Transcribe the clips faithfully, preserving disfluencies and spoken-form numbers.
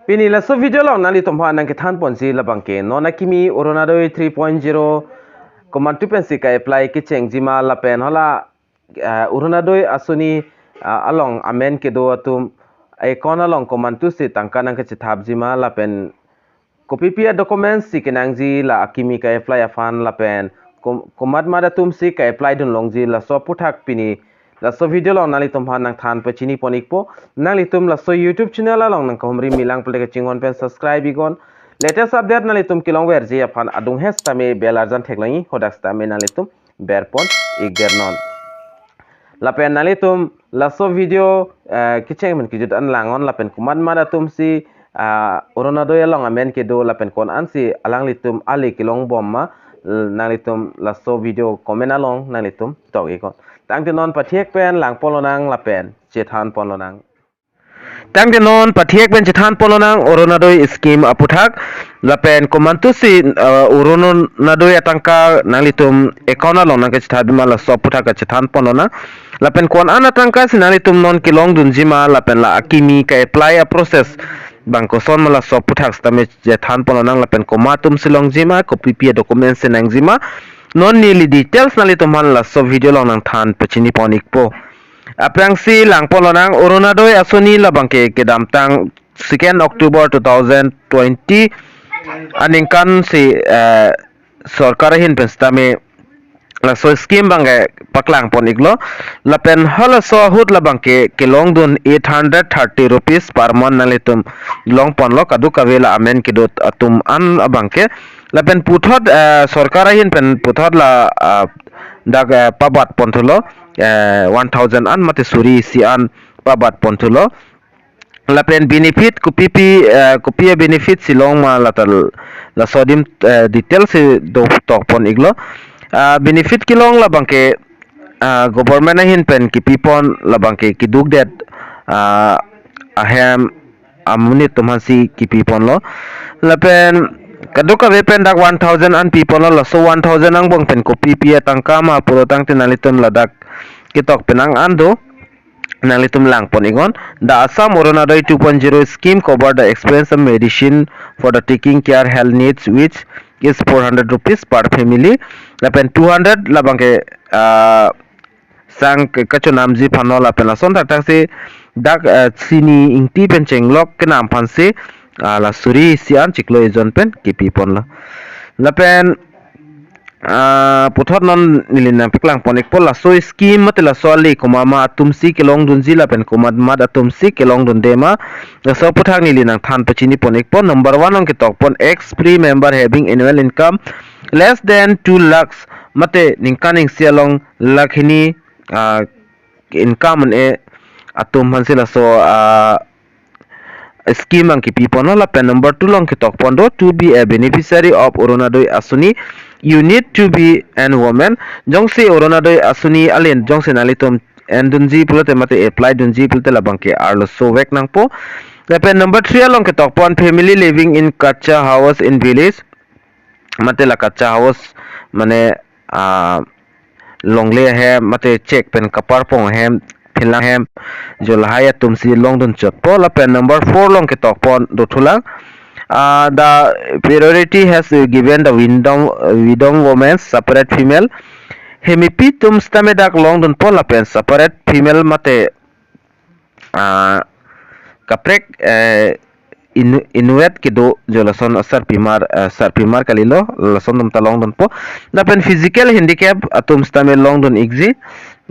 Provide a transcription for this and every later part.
Pini laso video along nanglitum aphan nangkethan ponji labangke non akimi Orunodoi three point zero komantu pensi ka-apply kechengji ma lapen hala, eh, Orunodoi asoni, ah, along amen kedo atum account along komantusi tangka nangkachethapji ma lapen kopipi a-documents si kenangji la akimi ka-apply aphan lapen kom-, komat mat atumsi ka-apply dunlongji, laso aputhak pini laso video along nanglitum aphan nangthan pachini pon-ikpo. Nanglitum laso YouTube channel along nangkahumri milang pulote kachinghon pen subscribe iknon. Latest update nanglitum kelongverji aphan adung he sitame bell arjan theklongji, hadak sitame nanglitum ber pon-ikdet non. Lapen nanglitum laso video, eh, kecheng pen kejut an langnon lapen komat mat atumsi, ah, Orunodoi along amen kedo lapen ko-an si alanglitum ale kelongbom ma, nanglitum laso video comment along nanglitum tok iknon. Tangte non pathek pen lang ponlonang lapen chethan ponlonang. Tangte non pathek pen chethan ponlonang Orunodoi scheme aputhak lapen komantusi, eh, Orunodoi atangka nanglitum account along nangkachethapji ma laso aputhak kachethan ponlonang. Lapen ko-an atangka si nanglitum non kelongdunji ma lapen la akimi ka-apply a-process bang koson ma laso aputhak sitame chethan ponlonang lapen komat atumsi longji ma, kopipi a-documents si nangji ma, non neli details nanglitum aphan laso video along nangthan pachini pon-ikpo. Aphrangsi lang ponlonang Orunodoi asoni labangke kedamtang second October two thousand twenty aningkan si, eh, sorkar ahin pen sitame laso scheme abangke paklang pon-iklo. Lapen halaso ahut labangke kelongdun eight hundred thirty rupees per month nanglitum long ponlo kadokave la amen kedo atum an abangke. Lapen puthot, eh, sorkar ahin pen puthot la, ah, dak, eh, pabat ponthulo, eh, one thousand an mate suri isi an pabat ponthulo. Lapen benefit kopipi, eh, kopi a-benefit si long ma latal laso adim, eh, details si do tok pon-iklo. Ah, benefit kelong labangke, ah, government ahin pen kepi pon labangke keduk det, ah, ahem amonit atum aphansi kepi ponlo. Lapen kadokave pen dak one thousand an pi ponlo, laso one thousand angbong pen kopipi atangka ma pulo tangte nanglitum ladak ketok penang an do. Nanglitum lang pon-iknon. The Assam Orunodoi two point zero scheme cover the expense of medicine for the taking care health needs, which is four hundred rupees per family. Lapen two hundred labangke, ah, sang ke-, kachonamji aphanlo lapen lason thakthak si dak, ah, chini ingti pen chenglok kenam aphansi, ah, la suri isi an chiklo ejon pen kepi ponlo. Lapen ah, puthot non neli nangpaklang pon-ikpo, laso scheme mate laso ale komat ma atumsi kelongdunji lapen komat mat atumsi kelongdunde ma, laso aputhak neli nangthan pachini pon-ikpo. Number one along ketok pon ex free member having annual income less than two lakhs mate ningkan isi along lakh hini, ah, income un-e atum aphansi laso, ah, scheme abang kepi ponlo. Lapen number two along ketok pon do, to be a beneficiary of Orunodoi asoni, you need to be an woman. Jongsi Orunodoi asoni alen jongsi nanglitum endunji pulote mate apply dunji pulote labangke arloso vek nangpo. Lapen number three along ketok pon family living in kacha house in village. Mate la kacha house mane, ah, longle ahem mate chek pen kaparpong ahem, phinlang ahem, jo lahai atumsi longdun chotpo. Lapen number four along ketok pon dothulang, ah, the priority has given the widow, widow women, separate female. Hemepi atum sitame dak longdunpo lapen separate female mate, ah, kaprek, eh, inu-, inwet kedo jo lason asarpimar, eh, sarpimar kalilo, lason atum ta longdunpo. Lapen physical handicap atum sitame longdun-ikji,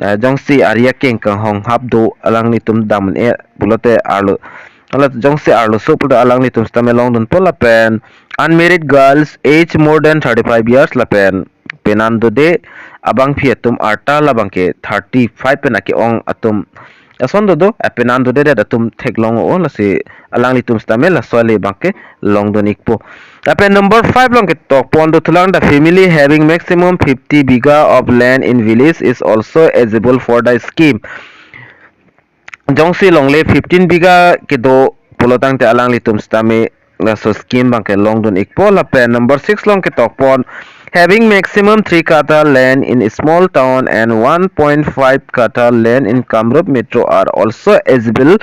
eh, jongsi ari akeng kanghong hap do alanglitum dam un-e pulote arlo. Hala jongsi arloso pulote alanglitum sitame longdunpo lapen unmarried girls age more than thirty-five years lapen penan dode abangpi atum arta labangke thirty-five pen ake-ong atum ason dodo, eh, penan dodedet atum theklong-o, lasi alanglitum sitame laso ale abangke longdun-ikpo. Lapen number five along ketok pon dothulang, the family having maximum fifty bigha of land in village is also eligible for the scheme. Jongsi longle fifteen bigha kedo pulo tangte alanglitum sitame laso scheme abangke longdun-ikpo. Lapen number six along ketok pon, having maximum three katta land in a small town and one point five katta land in Kamrup Metro are also eligible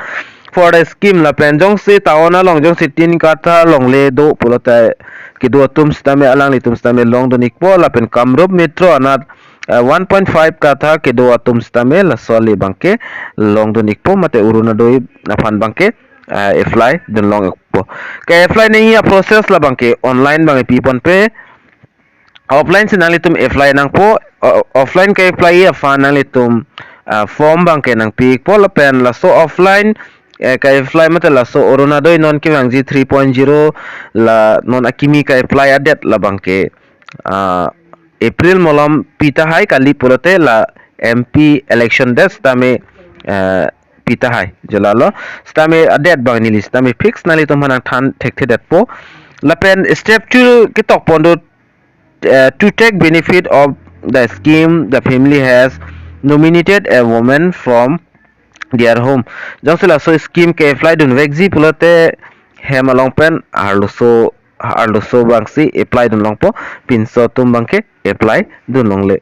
for the scheme lapen jongsi town along jongsi tin katha longle do pulote kedo atum sitame alanglitum sitame longdun ikpo lapen Kamrup Metro anat, eh, one point five katha kedo atum sitame laso le abangke longdun ikpo mate Orunodoi aphan abangke, eh, apply dunlong ikpo. Ke-apply nangji a-process labangke online abangke piponpe. Offline si nanglitum apply nangpo, o-, offline ke-apply aphan nanglitum, ah, form abangke nangpi ikpo lapen laso offline, eh, ke-apply mate laso Orunodoi non kevangji three point zero la non akimi ke-apply adet labangke, ah, April malom pi tahai kali pulote la M P election det sitame, eh, pi tahai jolalo sitame adet abang neli sitame fix nanglitum aphan nangthan thekthedetpo. Lapen step two ketok pon do, uh, to take benefit of the scheme, the family has nominated a woman from their home. Jongsi laso scheme ke-apply dunvekji pulote hem along pen arloso, arloso abangsi apply dunlongpo, pinso atum abangke apply dunlongle.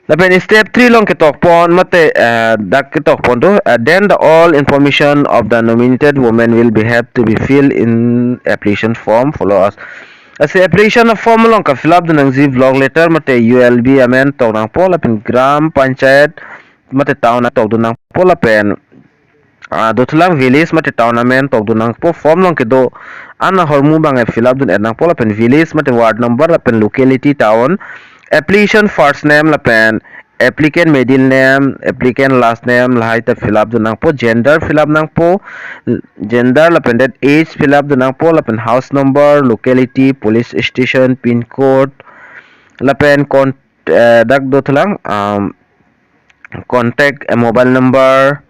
Lapen step three along ketok pon mate, uh, dak ketok pon do, uh, then the all information of the nominated woman will be have to be filled in application form follow as. Lasi application form along ke-fill up dun nangji, block letter mate U L B amen tok nangpo lapen Gram Panchayat mate town atok dun nangpo lapen, ah, dothulang village mate town amen tok dun nangpo, form along kedo an ahormu abang fill up dun-et nangpo lapen village mate ward number lapen locality town, application first name lapen applicant middle name, applicant last name lahai ta fill up dun nangpo, gender fill up nangpo, gender lapen det age fill up dun nangpo lapen house number, locality, police station, pin code, lapen con-, eh, dak dothulang, um, contact, eh, mobile number,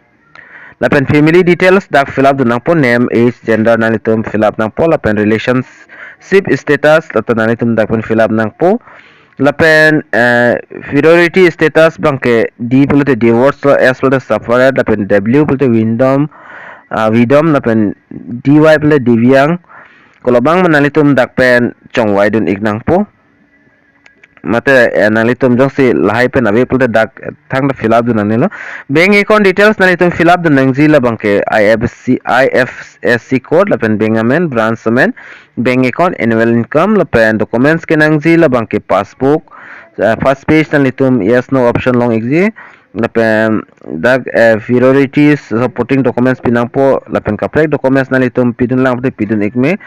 lapen family details dak fill up dun nangpo, name, age, gender nanglitum fill up nangpo, lapen relationship status lata nanglitum dak pen fill up nangpo, lapen, eh, priority status abangke D pulote divorce lo, S pulote separate, lapen W pulote widom, ah, widom, lapen D Y pulote divyang, kolobang ma nanglitum dak pen chongvai dun ik nangpo. Mate, eh, nanglitum jongsi lahai pen ave pulote dak thangta fill up dun nangnelo. Bank account details nanglitum fill up dun nangji labangke I F S C, I F S C code lapen bank amen, branch amen, bank account, annual income lapen documents kenangji labangke passbook, eh, first page nanglitum yes no option long ikji, lapen dak, eh, priorities supporting documents pi nangpo lapen kaprek documents nanglitum pidun lang pute pidun ikme.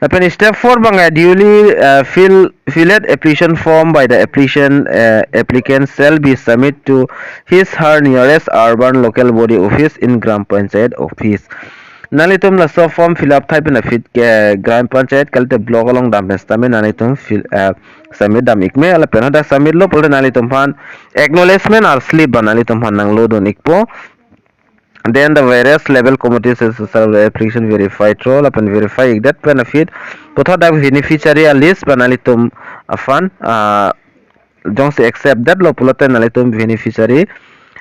Lapen step four abang, eh, duly, eh, fill, filled application form by the application, eh, applicant shall be submit to his her nearest urban local body office in Gram Panchayat office. Nanglitum laso form fill up thai pen aphi ke Gram Panchayat kalite block along dam pen sitame nanglitum fill, eh, submit dam ikme, lapen hadak submit lo pulote nanglitum aphan acknowledgement a-slip abang nanglitum aphan nanglo dun ikpo. Then the various level committees is, uh, application verified ro, lapen verify ikdet pen aphi puthot dak beneficiary a-list abang nanglitum aphan, ah, jongsi accept detlo pulote nanglitum beneficiary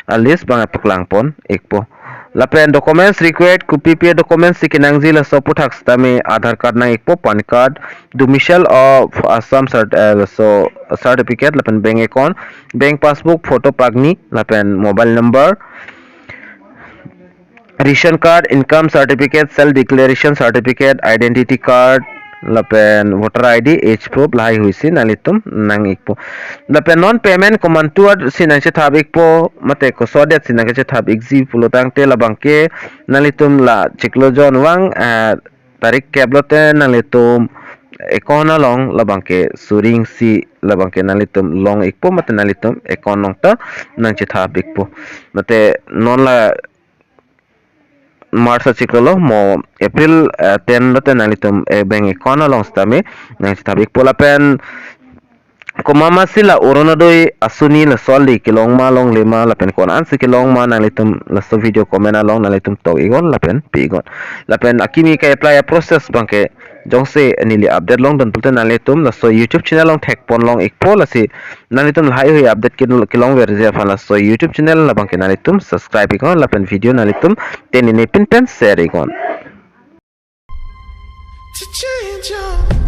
a-list abang paklang pon ikpo. Lapen documents required, kopi pi documents si kenangji laso aputhak sitame Aadhaar card nang ikpo, PAN card, domicile of Assam cert-, eh, so certificate, lapen bank account, bank passbook, photo pakni, lapen mobile number, ration card, income certificate, self declaration certificate, identity card, lapen voter I D, age proof lahai hui si nanglitum nang ikpo. Lapen non payment komantu at si nangchethap ikpo, mate koso adet si nangchethap ikji pulo tangte labangke nanglitum la chiklo jon vang, eh, tarik kep lote nanglitum account along labangke suri isi labangke nanglitum long ikpo mate nanglitum account along ta nangchethap ikpo. Mate non la March achiklo lo mo April, eh, ten lote nanglitum, eh, bank account along sitame nangchethap ikpo lapen komat ma si la Orunodoi asuni laso le kelong ma longle ma lapen ko-an si kelong ma nanglitum laso video comment along nanglitum tok iknon lapen pi iknon. Lapen akimi ke-apply a-process abangke jongsi neli update longdun pulote nanglitum laso YouTube channel along thek pon long ikpo, lasi nanglitum lahai hui update ke-, kelongverji aphan laso YouTube channel labangke nanglitum subscribe iknon lapen video nanglitum tenine pin pen share iknon. To change your